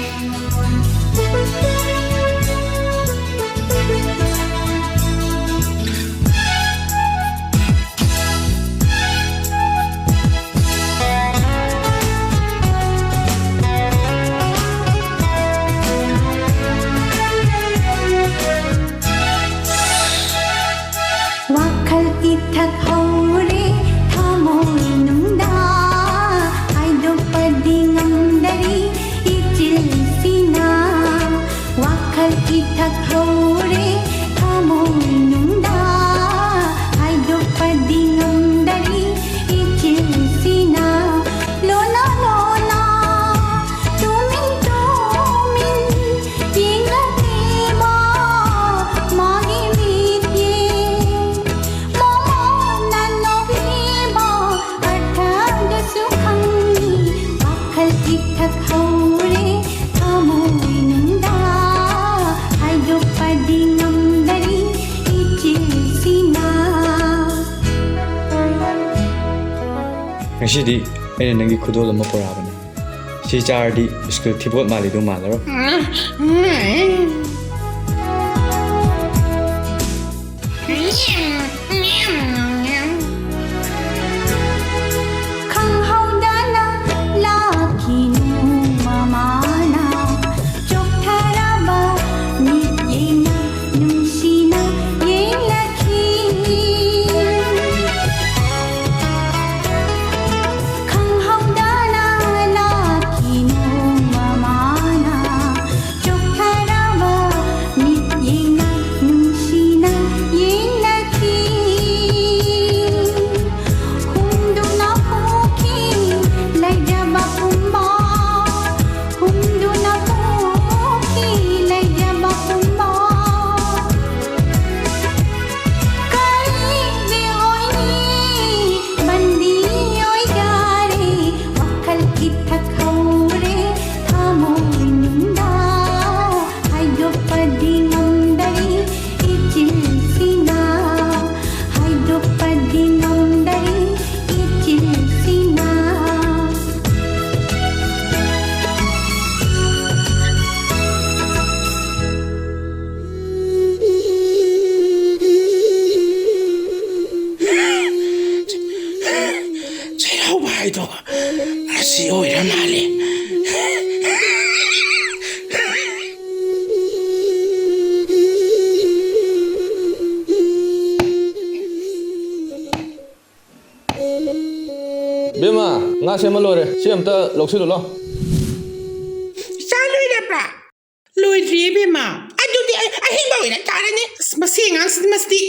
ꯉꯁꯤꯗꯤ ꯑꯩꯅ ꯅꯪꯒꯤ ꯈꯨꯗꯣꯜ ꯑꯃ ꯄꯨꯔꯛꯑꯕꯅꯦ꯫ ꯁꯤ ꯆꯥꯔꯗꯤ ꯁ꯭ꯀꯨꯜ ꯊꯤꯕꯣꯠ ꯃꯥꯜꯂꯤꯗꯨ ꯃꯥꯜꯂꯔꯣꯏ꯫ ꯈꯪꯍꯧꯗꯅ ꯂꯥꯛꯈꯤꯅꯨ ꯃꯃꯥꯅ ꯆꯣꯛꯊꯔꯕ ꯃꯤꯠꯌꯦꯡꯅ ꯅꯨꯡꯁꯤꯅ ꯌꯦꯡꯂꯛꯈꯤ꯫ ꯈꯪꯍꯧꯗꯅ ꯂꯥꯛꯈꯤꯅꯨ ꯃꯃꯥꯅ ꯆꯣꯛꯊꯔꯕ ꯃꯤꯠꯌꯦꯡꯅ ꯅꯨꯡꯁꯤꯅ ꯌꯦꯡꯂꯛꯈꯤ꯫ ꯍꯨꯝꯗꯨꯅ ꯄꯨꯈꯤ ꯂꯩꯖꯕ ꯄꯨꯝꯕ, ꯍꯨꯝꯗꯨꯅ ꯄꯨꯈꯤ ꯂꯩꯖꯕ ꯄꯨꯝꯕ꯫ ꯀꯔꯤꯒꯤ ꯑꯣꯏꯅꯤ ꯕꯟꯗꯤ ꯑꯣꯏꯖꯔꯦ, ꯋꯥꯈꯜ ꯏꯊꯛ ꯍꯧꯔꯦ ꯊꯃꯣꯏꯅꯨꯡꯗ꯫ ꯍꯥꯏꯗꯣꯛꯄꯗꯤ ꯉꯝꯗꯔꯤ ꯏꯆꯤꯜꯁꯤꯅ, ꯍꯥꯏꯗꯣꯛꯄꯗꯤ ꯉꯝꯗꯔꯤ ꯏꯆꯤꯜꯁꯤꯅ꯫ ꯆꯩꯔꯥꯎꯕ ꯍꯥꯏꯗꯣ ꯑꯁꯤ ꯑꯣꯏꯔ ꯃꯥꯜꯂꯦ꯫ ꯕꯦꯝꯃ, ꯉꯥ ꯁꯦꯝꯕ ꯂꯣꯏꯔꯦ, ꯁꯤ ꯑꯝꯇ ꯂꯧꯁꯤꯜꯂꯨ ꯂꯥꯎ꯫ ꯆꯥ ꯂꯣꯏꯔꯕ꯭ꯔꯥ? ꯂꯣꯏꯗ꯭ꯔꯤꯌꯦ ꯕꯦꯝꯃ꯫ ꯑꯗꯨꯗꯤ ꯑꯩ ꯑꯍꯤꯡꯕ ꯑꯣꯏꯅ ꯆꯥꯔꯅꯤ꯫ ꯑꯁ, ꯃꯁꯤ ꯑꯉꯥꯡꯁꯤꯗꯤ, ꯃꯁꯤꯗꯤ꯫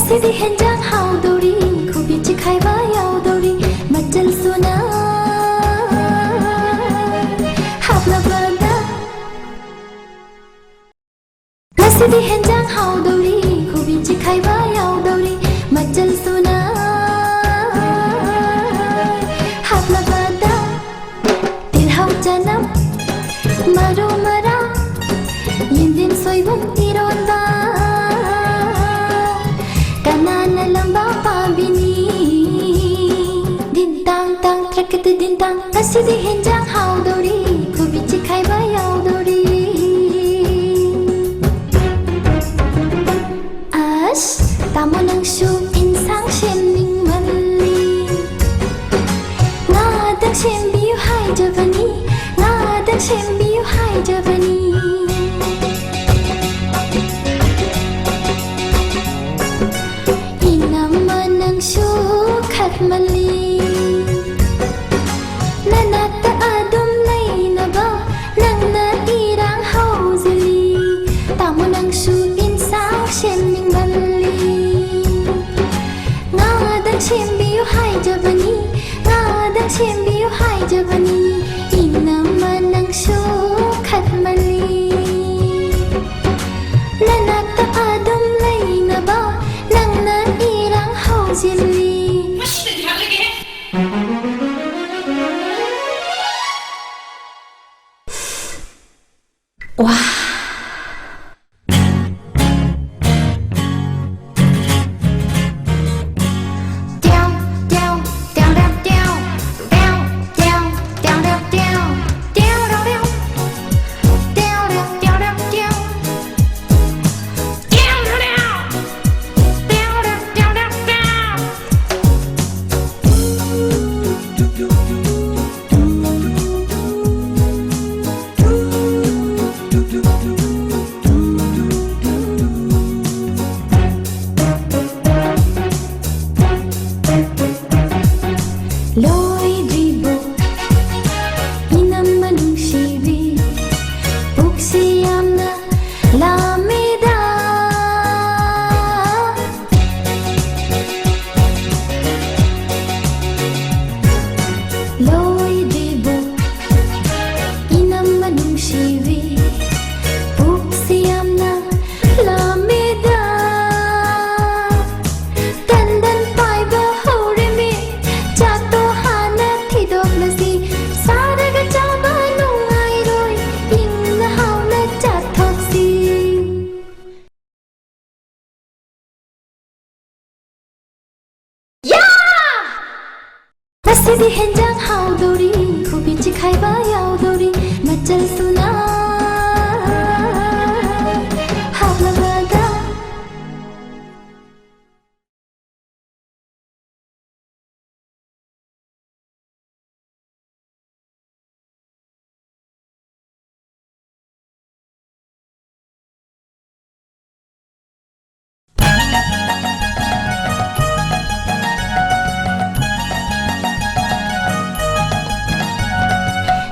ꯉꯁꯤꯗꯤ ꯍꯦꯟꯖꯥꯡ ꯍꯥꯎꯗꯧꯔꯤ, ꯈꯨꯕꯤ ꯆꯤꯈꯥꯏꯕ ꯌꯥꯎꯗꯧꯔꯤ, ꯃꯆꯜ ꯁꯨꯅ ꯍꯥꯞꯂꯕꯗ꯫ ꯉꯁꯤꯗꯤ ꯍꯦꯟꯖꯥꯡ ꯍꯥꯎꯗꯧꯔꯤ, ꯈꯨꯕꯤ ꯆꯤꯈꯥꯏꯕ ꯌꯥꯎꯗꯧꯔꯤ, ꯃꯆꯜ ꯁꯨꯅ ꯍꯥꯞꯂꯕꯗ꯫ ꯇꯤꯜꯍꯧ ꯆꯅꯝ ꯃꯔꯨ ꯃꯔꯥꯡ, ꯌꯦꯟꯗꯦꯝ ꯁꯣꯏꯕꯨꯝ ꯏꯔꯣꯟꯕ, ꯀꯅꯥꯅ ꯂꯝꯕꯥ ꯄꯥꯝꯕꯤꯅꯤ? ꯗꯤꯟ ꯇꯥꯡ ꯇꯥꯡ ꯇ꯭ꯔꯛꯀꯇ ꯗꯤꯟ ꯇꯥꯡ, ꯉꯁꯤꯗꯤ ꯍꯦꯟꯖꯥꯡ ꯍꯥꯎꯗꯧꯔꯤ, ꯈꯨꯕꯤ ꯆꯤꯈꯥꯏꯕ ꯌꯥꯎꯗꯧꯔꯤ꯫ ꯑꯁ, ꯇꯥꯃꯣ ꯅꯪꯁꯨ ꯏꯟꯁꯥꯡ ꯁꯦꯝꯅꯤꯡꯃꯜꯂꯤ꯫ ꯉꯥꯗꯪ ꯁꯦꯝꯕꯤꯌꯨ ꯍꯥꯏꯖꯕꯅꯤ, ꯉꯥꯗꯪ ꯁꯦꯝꯕꯤꯌꯨ ꯍꯥꯏꯖꯕꯅꯤ꯫ ꯏꯅꯝꯃ ꯅꯪꯁꯨ ꯈꯠꯃꯜꯂꯤ꯫ ꯅꯅꯥꯛꯇ ꯑꯗꯨꯝ ꯂꯩꯅꯕ ꯅꯪꯅ ꯏꯔꯥꯡ ꯍꯧꯖꯤꯜꯂꯤ꯫ ꯇꯥꯃꯣ ꯅꯪꯁꯨ ꯏꯟꯁꯥꯡ ꯁꯦꯝꯅꯤꯡꯃꯜꯂꯤ꯫ ꯉꯥꯗꯪ ꯁꯦꯝꯕꯤꯌꯨ ꯍꯥꯏꯖꯕꯅꯤ, ꯉꯥꯗꯪ ꯁꯦꯝꯕꯤꯌꯨ ꯍꯥꯏꯖꯕꯅꯤ꯫ ꯏꯅꯝꯃ ꯅꯪꯁꯨ ꯈꯠꯃꯜꯂꯤ꯫ ꯅꯅꯥꯛꯇ ꯑꯗꯨꯝ ꯂꯩꯅꯕ ꯅꯪꯅ ꯏꯔꯥꯡ ꯍꯧꯖꯤꯜꯂꯤ꯫ ꯋꯥ꯫ ꯉꯁꯤꯗꯤ ꯍꯦꯟꯖꯥꯡ ꯍꯥꯎꯗꯧꯔꯤ, ꯀꯣꯕꯤ ꯆꯤꯈꯥꯏꯕ ꯌꯥꯎꯗꯧꯔꯤ, ꯃꯆꯜ ꯁꯨꯅ ꯍꯥꯞꯂꯕꯗ꯫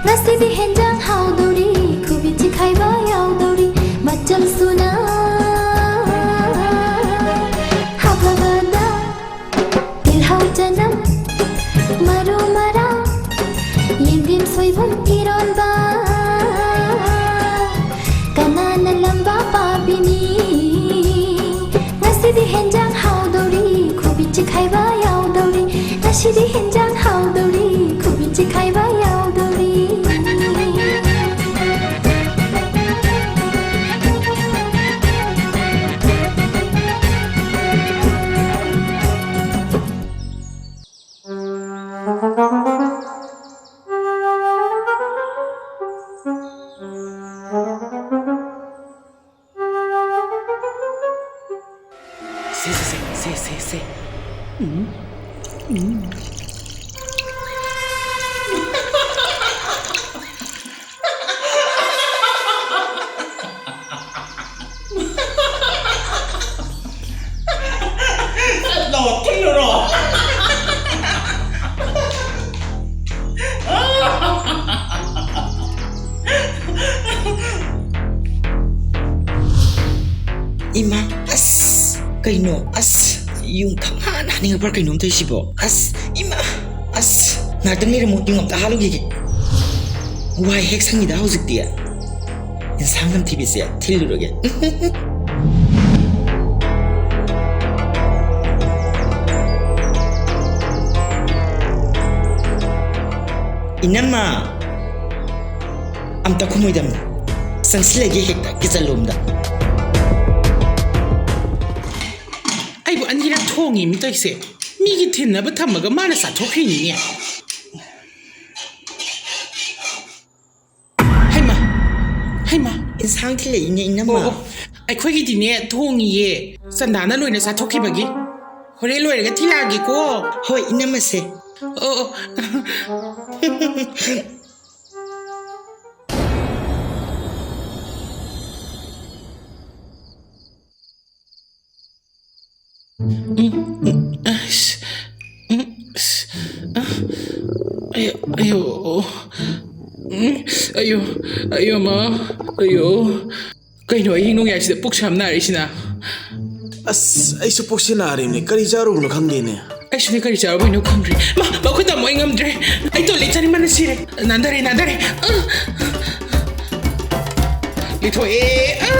ꯉꯁꯤꯗꯤ ꯍꯦꯟꯖꯥꯡ ꯍꯥꯎꯗꯧꯔꯤ, ꯀꯣꯕꯤ ꯆꯤꯈꯥꯏꯕ ꯌꯥꯎꯗꯧꯔꯤ, ꯃꯆꯜ ꯁꯨꯅ ꯍꯥꯞꯂꯕꯗ꯫ ꯇꯤꯜꯍꯧ, ꯆꯅꯝ, ꯃꯔꯨ ꯃꯔꯥꯡ, ꯌꯦꯟꯗꯦꯝ, ꯁꯣꯏꯕꯨꯝ, ꯏꯔꯣꯟꯕ꯫ ꯀꯅꯥꯅ ꯂꯝꯕꯥ ꯄꯥꯕꯤꯅꯤ? ꯉꯁꯤꯗꯤ ꯍꯦꯟꯖꯥꯡ ꯍꯥꯎꯗꯧꯔꯤ, ꯀꯣꯕꯤ ꯆꯤꯈꯥꯏꯕ ꯌꯥꯎꯗꯧꯔꯤ꯫ ꯉꯁꯤꯗꯤ ꯍꯦꯟꯖꯥꯡ ꯍꯥꯎꯗꯧꯔꯤ, ꯀꯣꯕꯤ ꯆꯤꯈꯥꯏꯕ ꯌꯥꯎꯗꯧꯔꯤ꯫ ꯁꯦ, ꯁꯦ, ꯁꯦ, ꯁꯦ, ꯁꯦ, ꯁꯦ꯫ ꯎꯝ, ꯎꯝ꯫ ꯆꯠꯂꯣ, ꯊꯤꯜꯂꯨꯔꯣ꯫ ꯏꯃꯥ, ꯑꯁ, ꯀꯩꯅꯣ? ꯑꯁ, ꯌꯨꯝ ꯈꯪꯍꯥꯟ ꯍꯥꯟꯅꯤꯡꯉꯛꯄ꯭ꯔꯥ ꯀꯩꯅꯣꯝ ꯇꯧꯏꯁꯤꯕꯣ? ꯑꯁ, ꯏꯃꯥ, ꯑꯁ, ꯉꯥꯛꯇꯪ ꯂꯩꯔꯝꯃꯣ, ꯌꯨꯝ ꯑꯝꯇ ꯍꯥꯜꯂꯨꯈꯤꯒꯦ꯫ ꯋꯥꯏ ꯍꯦꯛ ꯁꯪꯉꯤꯗ ꯍꯧꯖꯤꯛꯇꯤ꯫ ꯏꯟꯁꯥꯡ ꯅꯝꯊꯤꯕꯤꯁꯦ ꯊꯤꯜꯂꯨꯔꯒꯦ꯫ ꯏꯅꯝꯃ, ꯑꯝꯇ ꯈꯨꯝꯃꯣꯏꯗꯝꯅꯤ꯫ ꯆꯪꯁꯤꯜꯂꯒꯦ ꯍꯦꯛꯇ ꯀꯤꯆꯟ ꯂꯣꯝꯗ꯫ ꯑꯩꯕꯨ ꯑꯅꯤꯔꯛ ꯊꯣꯡꯉꯤ ꯃꯤ ꯇꯧꯏꯁꯦ꯫ ꯃꯤꯒꯤ ꯊꯤꯟꯅꯕ ꯊꯝꯃꯒ ꯃꯥꯅ ꯆꯥꯊꯣꯛꯈ꯭ꯔꯤꯅꯤꯅꯦ꯫ ꯍꯩꯃꯥ, ꯍꯩꯃꯥ꯫ ꯏꯟꯁꯥꯡ ꯊꯤꯜꯂꯛꯏꯅꯦ, ꯏꯅꯝꯃ꯫ ꯑꯣ, ꯑꯣ, ꯑꯩꯈꯣꯏꯒꯤꯗꯤꯅꯦ ꯊꯣꯡꯉꯤꯌꯦ, ꯆꯟꯗꯥꯅ ꯂꯣꯏꯅ ꯆꯥꯊꯣꯛꯈꯤꯕꯒꯤ꯫ ꯍꯣꯔꯦꯟ ꯂꯣꯏꯔꯒ ꯊꯤꯜꯂꯛꯑꯒꯦꯀꯣ꯫ ꯍꯣꯏ, ꯏꯅꯝꯃꯁꯦ꯫ ꯑꯣ, ꯑꯣ꯫ ꯎꯝ, ꯎꯝ, ꯑꯁ, ꯎꯝ, ꯑꯁ, ꯑ, ꯑꯌꯣ, ꯑꯌꯣ, ꯎꯝ, ꯑꯌꯣ, ꯑꯌꯣ, ꯃꯥ, ꯑꯌꯣ꯫ ꯀꯩꯅꯣ ꯑꯍꯤꯡ ꯅꯣꯡꯌꯥꯏꯁꯤꯗ ꯄꯨꯛꯁꯦ ꯌꯥꯝ ꯅꯥꯔꯤꯁꯤꯅ? ꯑꯁ, ꯑꯩꯁꯨ ꯄꯨꯛꯁꯦ ꯅꯥꯔꯤꯕꯅꯦ꯫ ꯀꯔꯤ ꯆꯥꯔꯨꯕꯅꯣ ꯈꯪꯗꯦꯅꯦ꯫ ꯑꯩꯁꯨꯅꯦ, ꯀꯔꯤ ꯆꯥꯔꯨꯕꯩꯅꯣ ꯈꯪꯗ꯭ꯔꯦ꯫ ꯃꯥ, ꯃꯈꯨꯠ ꯇꯥꯃꯣ, ꯑꯩ ꯉꯝꯗ꯭ꯔꯦ꯫ ꯑꯩ ꯇꯣꯏꯂꯦꯠ ꯆꯥꯅꯤꯡꯕꯅ ꯁꯤꯔꯦ꯫ ꯅꯥꯟꯊꯔꯦ, ꯅꯥꯟꯊꯔꯦ꯫ ꯑ꯫ ꯂꯤꯊꯣꯛꯑꯦ꯫ ꯑ꯫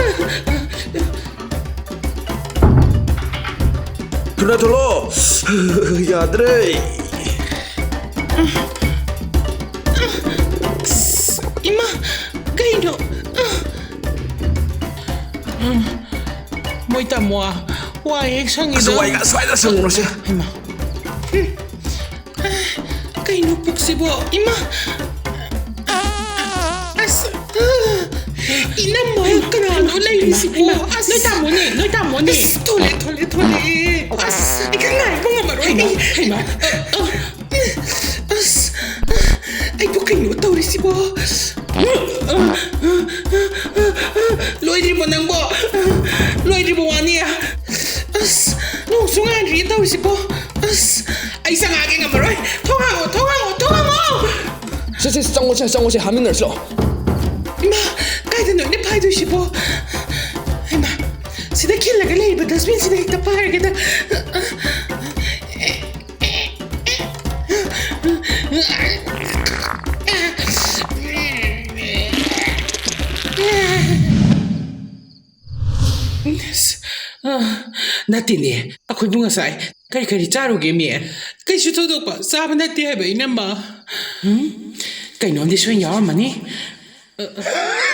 ꯊꯨꯅ ꯊꯣꯛꯂꯛꯑꯣ꯫ ꯌꯥꯗ꯭ꯔꯦ꯫ ꯑꯁ, ꯏꯃꯥ, ꯀꯩꯅꯣ? ꯃꯣꯏ ꯇꯥꯃꯣ, ꯋꯥ ꯍꯦꯛ ꯁꯪꯉꯤꯗ꯫ ꯑꯁ, ꯋꯥꯏꯒ ꯑꯁ꯭ꯋꯥꯏꯗ ꯁꯪꯉꯨꯔꯁꯦ꯫ ꯍꯩꯃꯥ꯫ ꯀꯩꯅꯣ ꯄꯨꯛꯁꯤꯕꯣ? ꯏꯃꯥ! ꯑꯁ! ꯏꯅꯝꯃ, ꯀꯅꯥꯅꯣ ꯂꯩꯔꯤꯁꯤꯕꯣ? ꯏꯃꯥ, ꯏꯃꯥ, ꯑꯁ! ꯅꯣꯏ ꯇꯥꯃꯣꯅꯦ, ꯅꯣꯏ ꯇꯥꯃꯣꯅꯦ꯫ ꯑꯁ, ꯊꯣꯂꯦ, ꯊꯣꯂꯦ, ꯊꯣꯂꯦ꯫ ꯑꯁ, ꯑꯩ ꯉꯥꯏꯕ ꯉꯝꯃꯔꯣꯏ꯫ ꯍꯩꯃꯥ, ꯍꯩꯃꯥ꯫ ꯑꯁ! ꯑꯩꯕꯨ ꯀꯩꯅꯣ ꯇꯧꯔꯤꯁꯤꯕꯣ? ꯂꯣꯏꯗ꯭ꯔꯤꯕꯣ ꯅꯪꯕꯣ? ꯂꯣꯏꯗ꯭ꯔꯤꯕꯣ ꯋꯥꯅꯤ? ꯑꯁ! ꯅꯣꯡꯁꯨ ꯉꯥꯟꯗ꯭ꯔꯤꯌꯦ ꯇꯧꯔꯤꯁꯤꯕꯣ? ꯑꯁ! ꯑꯩ ꯆꯪꯉꯛꯑꯒꯦ, ꯉꯝꯃꯔꯣꯏ꯫ ꯊꯣꯡ ꯍꯥꯡꯉꯣ, ꯊꯣꯡ ꯍꯥꯡꯉꯣ, ꯊꯣꯡ ꯍꯥꯡꯉꯣ! ꯁꯦ, ꯁꯦ, ꯆꯪꯉꯣꯁꯦ, ꯆꯪꯉꯣꯁꯦ, ꯍꯥꯞꯃꯤꯟꯅꯔꯁꯤ ꯂꯥꯛꯑꯣ꯫ ꯏꯃꯥ, ꯀꯥꯏꯗꯅꯣ ꯑꯩꯅ ꯐꯥꯏꯗꯣꯏꯁꯤꯕꯣ? ꯏꯃꯥ, ꯁꯤꯗ ꯈꯤꯜꯂꯒ ꯂꯩꯔꯤꯕ dustbin ꯁꯤꯗ ꯍꯦꯛꯇ ꯐꯥꯏꯔꯒꯦꯗ꯫ ꯑꯁ, ꯑ, ꯅꯠꯇꯦꯅꯦ, ꯑꯩꯈꯣꯏꯕꯨ ꯉꯁꯥꯏ ꯀꯔꯤ ꯀꯔꯤ ꯆꯥꯔꯨꯒꯦ, ꯃꯤ? ꯀꯩꯁꯨ ꯊꯣꯏꯗꯣꯛꯄ ꯆꯥꯕ ꯅꯠꯇꯦ ꯍꯥꯏꯕ, ꯏꯅꯝꯃ꯫ ꯎꯝ? ꯀꯩꯅꯣꯝꯗꯤ ꯁꯣꯏꯅ ꯌꯥꯎꯔꯝꯃꯅꯤ꯫ ꯑ, ꯑ꯫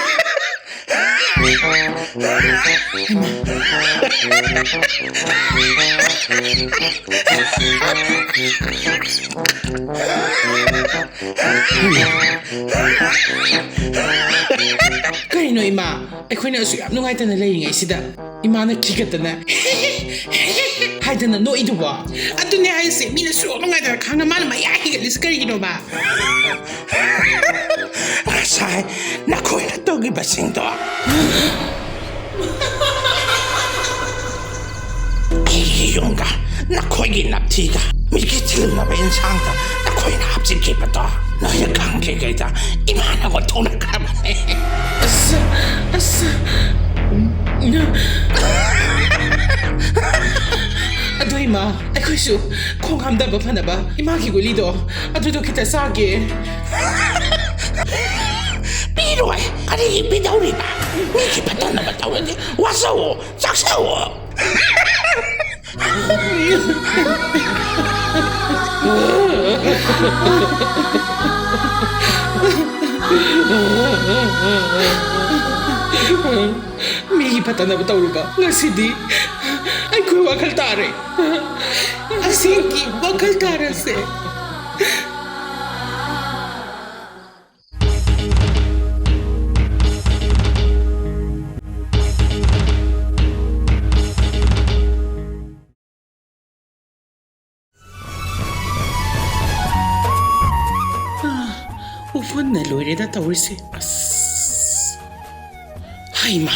ꯀꯩꯅꯣ ꯏꯃꯥ? ꯑꯩꯈꯣꯏꯅ ꯑꯁꯨꯛ ꯌꯥꯝ ꯅꯨꯡꯉꯥꯏꯇꯅ ꯂꯩꯔꯤꯉꯩꯁꯤꯗ ꯏꯃꯥꯅ ꯈꯤꯒꯠꯇꯅ ꯍꯥꯏꯗꯅ ꯅꯣꯛꯏꯗꯨꯕꯣ? ꯑꯗꯨꯅꯦ ꯍꯥꯏꯁꯦ, ꯃꯤꯅ ꯁꯨꯛ ꯅꯨꯡꯉꯥꯏꯇꯅ ꯈꯥꯡꯅ ꯃꯥꯅ ꯃꯌꯥ ꯍꯤꯒꯠꯂꯤꯁꯦ ꯀꯔꯤꯒꯤꯅꯣꯕ? ꯉꯁꯥꯏ ꯅꯈꯣꯏꯅ ꯇꯧꯈꯤꯕꯁꯤꯡꯗꯣ ꯑꯩꯒꯤ ꯌꯨꯝꯒ ꯅꯈꯣꯏꯒꯤ ꯅꯞꯊꯤꯒ ꯃꯤꯒꯤ ꯊꯤꯜꯂꯝꯂꯕ ꯏꯟꯁꯥꯡꯗ ꯅꯈꯣꯏꯅ ꯍꯥꯞꯆꯤꯟꯈꯤꯕꯗꯣ ꯅꯣꯏꯅ ꯈꯪꯗ꯭ꯔꯤꯉꯩꯗ ꯏꯃꯥꯅ ꯑꯣꯟꯊꯣꯛꯅꯈ꯭ꯔꯕꯅꯦ꯫ ꯑꯁ, ꯑꯁ, ꯎꯝ, ꯑꯗꯣ ꯏꯃꯥ, ꯑꯩꯈꯣꯏꯁꯨ ꯈꯣꯡ ꯍꯥꯝꯗꯕ ꯐꯅꯕ ꯏꯃꯥꯒꯤ ꯒꯨꯂꯤꯗꯣ ꯑꯗꯨꯗꯣ ꯈꯤꯇ ꯆꯥꯒꯦ꯫ ꯄꯤꯔꯣꯏ꯫ ꯀꯔꯤꯒꯤ ꯄꯤꯗꯧꯔꯤꯕ? ꯃꯤꯒꯤ ꯐꯠꯇꯅꯕ ꯇꯧꯔꯗꯤ ꯋꯥꯁꯧꯋꯣ, ꯆꯥꯛꯁꯧꯋꯣ꯫ ꯃꯤꯒꯤ ꯐꯠꯇꯅꯕ ꯇꯧꯔꯨꯕ ꯉꯁꯤꯗꯤ ꯑꯩꯈꯣꯏ ꯋꯥꯈꯜ ꯇꯥꯔꯦ꯫ ꯑꯁꯦꯡꯀꯤ ꯋꯥꯈꯜ ꯇꯥꯔꯁꯦ꯫ ꯎꯐꯨꯟꯅ ꯂꯣꯏꯔꯦꯗ ꯇꯧꯔꯤꯁꯦ꯫ ꯑꯁ꯫ ꯍꯩꯃꯥ!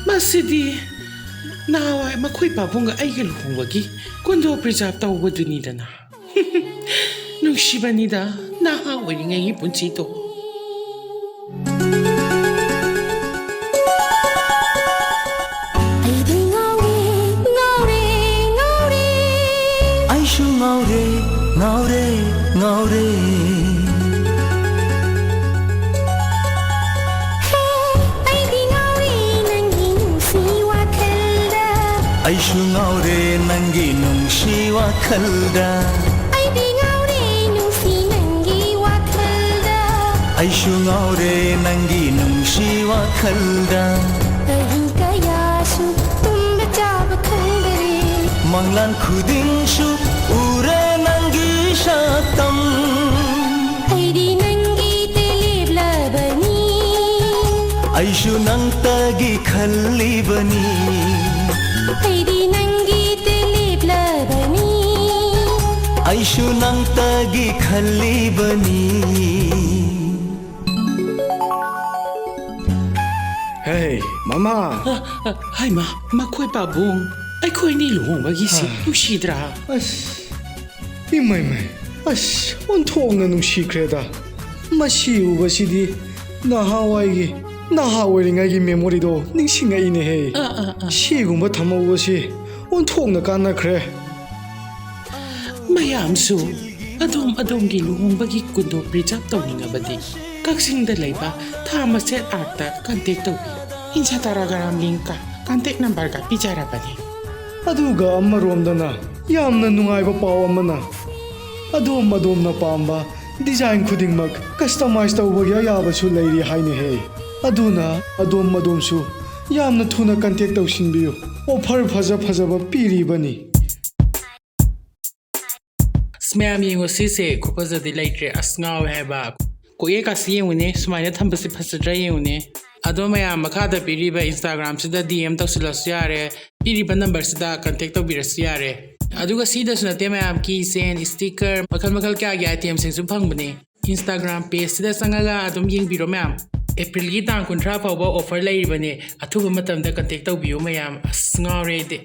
ꯃꯁꯤꯗꯤ ꯅꯍꯥꯟꯋꯥꯏ ꯃꯈꯣꯏ ꯄꯥꯕꯨꯡꯒ ꯑꯩꯒ ꯂꯨꯍꯣꯡꯕꯒꯤ ꯀꯨꯟꯗꯣ ꯄ꯭ꯔꯤꯖꯥꯕ ꯇꯧꯕꯗꯨꯅꯤꯗꯅ꯫ ꯅꯨꯡꯁꯤꯕꯅꯤꯗ ꯅꯍꯥ ꯑꯣꯏꯔꯤꯉꯩꯒꯤ ꯄꯨꯟꯁꯤꯗꯣ꯫ ꯑꯩꯗꯤ ꯉꯥꯎꯔꯦ, ꯉꯥꯎꯔꯦ, ꯉꯥꯎꯔꯦ꯫ ꯑꯩꯁꯨ ꯉꯥꯎꯔꯦ, ꯉꯥꯎꯔꯦ, ꯉꯥꯎꯔꯦ꯫ ꯍꯦ, ꯑꯩꯗꯤ ꯉꯥꯎꯔꯦ ꯅꯪꯒꯤ ꯅꯨꯡꯁꯤ ꯋꯥꯈꯜꯗ꯫ ꯑꯩꯁꯨ ꯉꯥꯎꯔꯦ ꯅꯪꯒꯤ ꯅꯨꯡꯁꯤ ꯋꯥꯈꯜꯗ꯫ ꯑꯩꯗꯤ ꯉꯥꯎꯔꯦ ꯅꯨꯡꯁꯤ ꯅꯪꯒꯤ ꯋꯥꯈꯜꯗ꯫ ꯑꯩꯁꯨ ꯉꯥꯎꯔꯦ ꯅꯪꯒꯤ ꯅꯨꯡꯁꯤ ꯋꯥꯈꯜꯗ꯫ ꯑꯍꯤꯡ ꯀꯌꯥꯁꯨ ꯇꯨꯝꯕ ꯆꯥꯕ ꯈꯪꯗꯔꯦ꯫ ꯃꯪꯂꯥꯟ ꯈꯨꯗꯤꯡꯁꯨ ꯎꯔꯦ ꯅꯪꯒꯤ ꯁꯛꯇꯝ꯫ ꯑꯩꯗꯤ ꯅꯪꯒꯤ ꯇꯦꯂꯦꯞꯂꯕꯅꯤ꯫ ꯑꯩꯁꯨ ꯅꯪꯇꯒꯤ ꯈꯜꯂꯤꯕꯅꯤ꯫ ꯑꯩꯗꯤ ꯅꯪꯒꯤ ꯇꯦꯂꯦꯞꯂꯕꯅꯤ꯫ ꯑꯩꯁꯨ ꯅꯪꯇꯒꯤ ꯈꯜꯂꯤꯕꯅꯤ꯫ ꯍꯦ, ꯃꯃꯥ! ꯑ, ꯑ, ꯍꯥꯏꯃ, ꯃꯈꯣꯏ ꯄꯥꯕꯨꯡ, ꯑꯩꯈꯣꯏꯅꯤ ꯂꯨꯍꯣꯡꯕꯒꯤꯁꯤ ꯍꯥ꯫ ꯅꯨꯡꯁꯤꯗ꯭ꯔꯥ? ꯑꯁ, ꯏꯃꯥꯏ ꯃꯥꯏ, ꯑꯁ, ꯑꯣꯟꯊꯣꯛꯅ ꯅꯨꯡꯁꯤꯈ꯭ꯔꯦꯗ꯫ ꯃꯁꯤ ꯎꯕꯁꯤꯗꯤ ꯅꯍꯥꯟꯋꯥꯏꯒꯤ, ꯅꯍꯥ ꯑꯣꯏꯔꯤꯉꯩꯒꯤ memoryꯗꯣ ꯅꯤꯡꯁꯤꯡꯉꯛꯏꯅꯦꯍꯦ꯫ ꯑ, ꯑ, ꯑ꯫ ꯁꯤꯒꯨꯝꯕ ꯊꯝꯍꯧꯕꯁꯤ ꯑꯣꯟꯊꯣꯛꯅ ꯀꯥꯟꯅꯈ꯭ꯔꯦ꯫ ꯃꯌꯥꯝꯁꯨ ꯑꯗꯣꯝ ꯑꯗꯣꯝꯒꯤ ꯂꯨꯍꯣꯡꯕꯒꯤ ꯀꯨꯟꯗꯣ preserve ꯇꯧꯅꯤꯡꯉꯕꯗꯤ ꯀꯛꯆꯤꯡꯗ ꯂꯩꯕ ꯊꯥ ꯃꯆꯦꯠ ꯑꯥꯔꯠꯇ contact ꯇꯧꯕꯤꯌꯨ꯫ Instagram linkꯀ contact numberꯒ ꯄꯤꯖꯔꯕꯅꯤ꯫ ꯑꯗꯨꯒ ꯑꯃꯔꯣꯝꯗꯅ ꯌꯥꯝꯅ ꯅꯨꯡꯉꯥꯏꯕ ꯄꯥꯎ ꯑꯃꯅ, ꯑꯗꯣꯝ ꯑꯗꯣꯝꯅ ꯄꯥꯝꯕ design ꯈꯨꯗꯤꯡꯃꯛ customize ꯇꯧꯕꯒꯤ ꯑꯌꯥꯕꯁꯨ ꯂꯩꯔꯤ ꯍꯥꯏꯅꯦꯍꯦ꯫ ꯑꯗꯨꯅ ꯑꯗꯣꯝ ꯑꯗꯣꯝꯁꯨ ꯌꯥꯝꯅ ꯊꯨꯅ contact ꯇꯧꯁꯤꯟꯕꯤꯌꯨ꯫ Offer ꯐꯖ ꯐꯖꯕ ꯄꯤꯔꯤꯕꯅꯤ꯫ ꯑꯁ, ꯃꯌꯥꯝ ꯌꯦꯡꯉꯣ, ꯁꯤꯁꯦ ꯈꯨꯐꯖꯗꯤ ꯂꯩꯇ꯭ꯔꯦ꯫ ꯑꯁ, ꯉꯥꯎꯋꯦ ꯍꯥꯏꯕ꯫ ꯀꯣꯌꯦꯛꯀꯁꯤ ꯌꯦꯡꯉꯨꯅꯦ, ꯁꯨꯃꯥꯏꯅ ꯊꯝꯕꯁꯤ ꯐꯖꯗ꯭ꯔꯥ ꯌꯦꯡꯉꯨꯅꯦ꯫ ꯑꯗꯣ ꯃꯌꯥꯝ, ꯃꯈꯥꯗ ꯄꯤꯔꯤꯕ Instagramꯁꯤꯗ DM ꯇꯧꯁꯤꯜꯂꯁꯨ ꯌꯥꯔꯦ, ꯄꯤꯔꯤꯕ numberꯁꯤꯗ contact ꯇꯧꯕꯤꯔꯁꯨ ꯌꯥꯔꯦ꯫ ꯑꯗꯨꯒ ꯁꯤꯗꯁꯨ ꯅꯠꯇꯦ ꯃꯌꯥꯝ, key chain, sticker, ꯃꯈꯜ ꯃꯈꯜ ꯀꯌꯥꯒꯤ itemꯁꯤꯡꯁꯨ ꯐꯪꯕꯅꯦ꯫ Instagram pageꯁꯤꯗ ꯆꯪꯉꯒ ꯑꯗꯨꯝ ꯌꯦꯡꯕꯤꯔꯣ ꯃꯌꯥꯝ꯫ Aprilꯒꯤ ꯇꯥꯡ ꯀꯨꯟꯊ꯭ꯔꯥ ꯐꯥꯎꯕ offer ꯂꯩꯔꯤꯕꯅꯦ꯫ ꯑꯊꯨꯕ ꯃꯇꯝꯗ contact ꯇꯧꯕꯤꯌꯨ ꯃꯌꯥꯝ꯫ ꯑꯁ, ꯉꯥꯎꯔꯦ ꯑꯩꯗꯤ꯫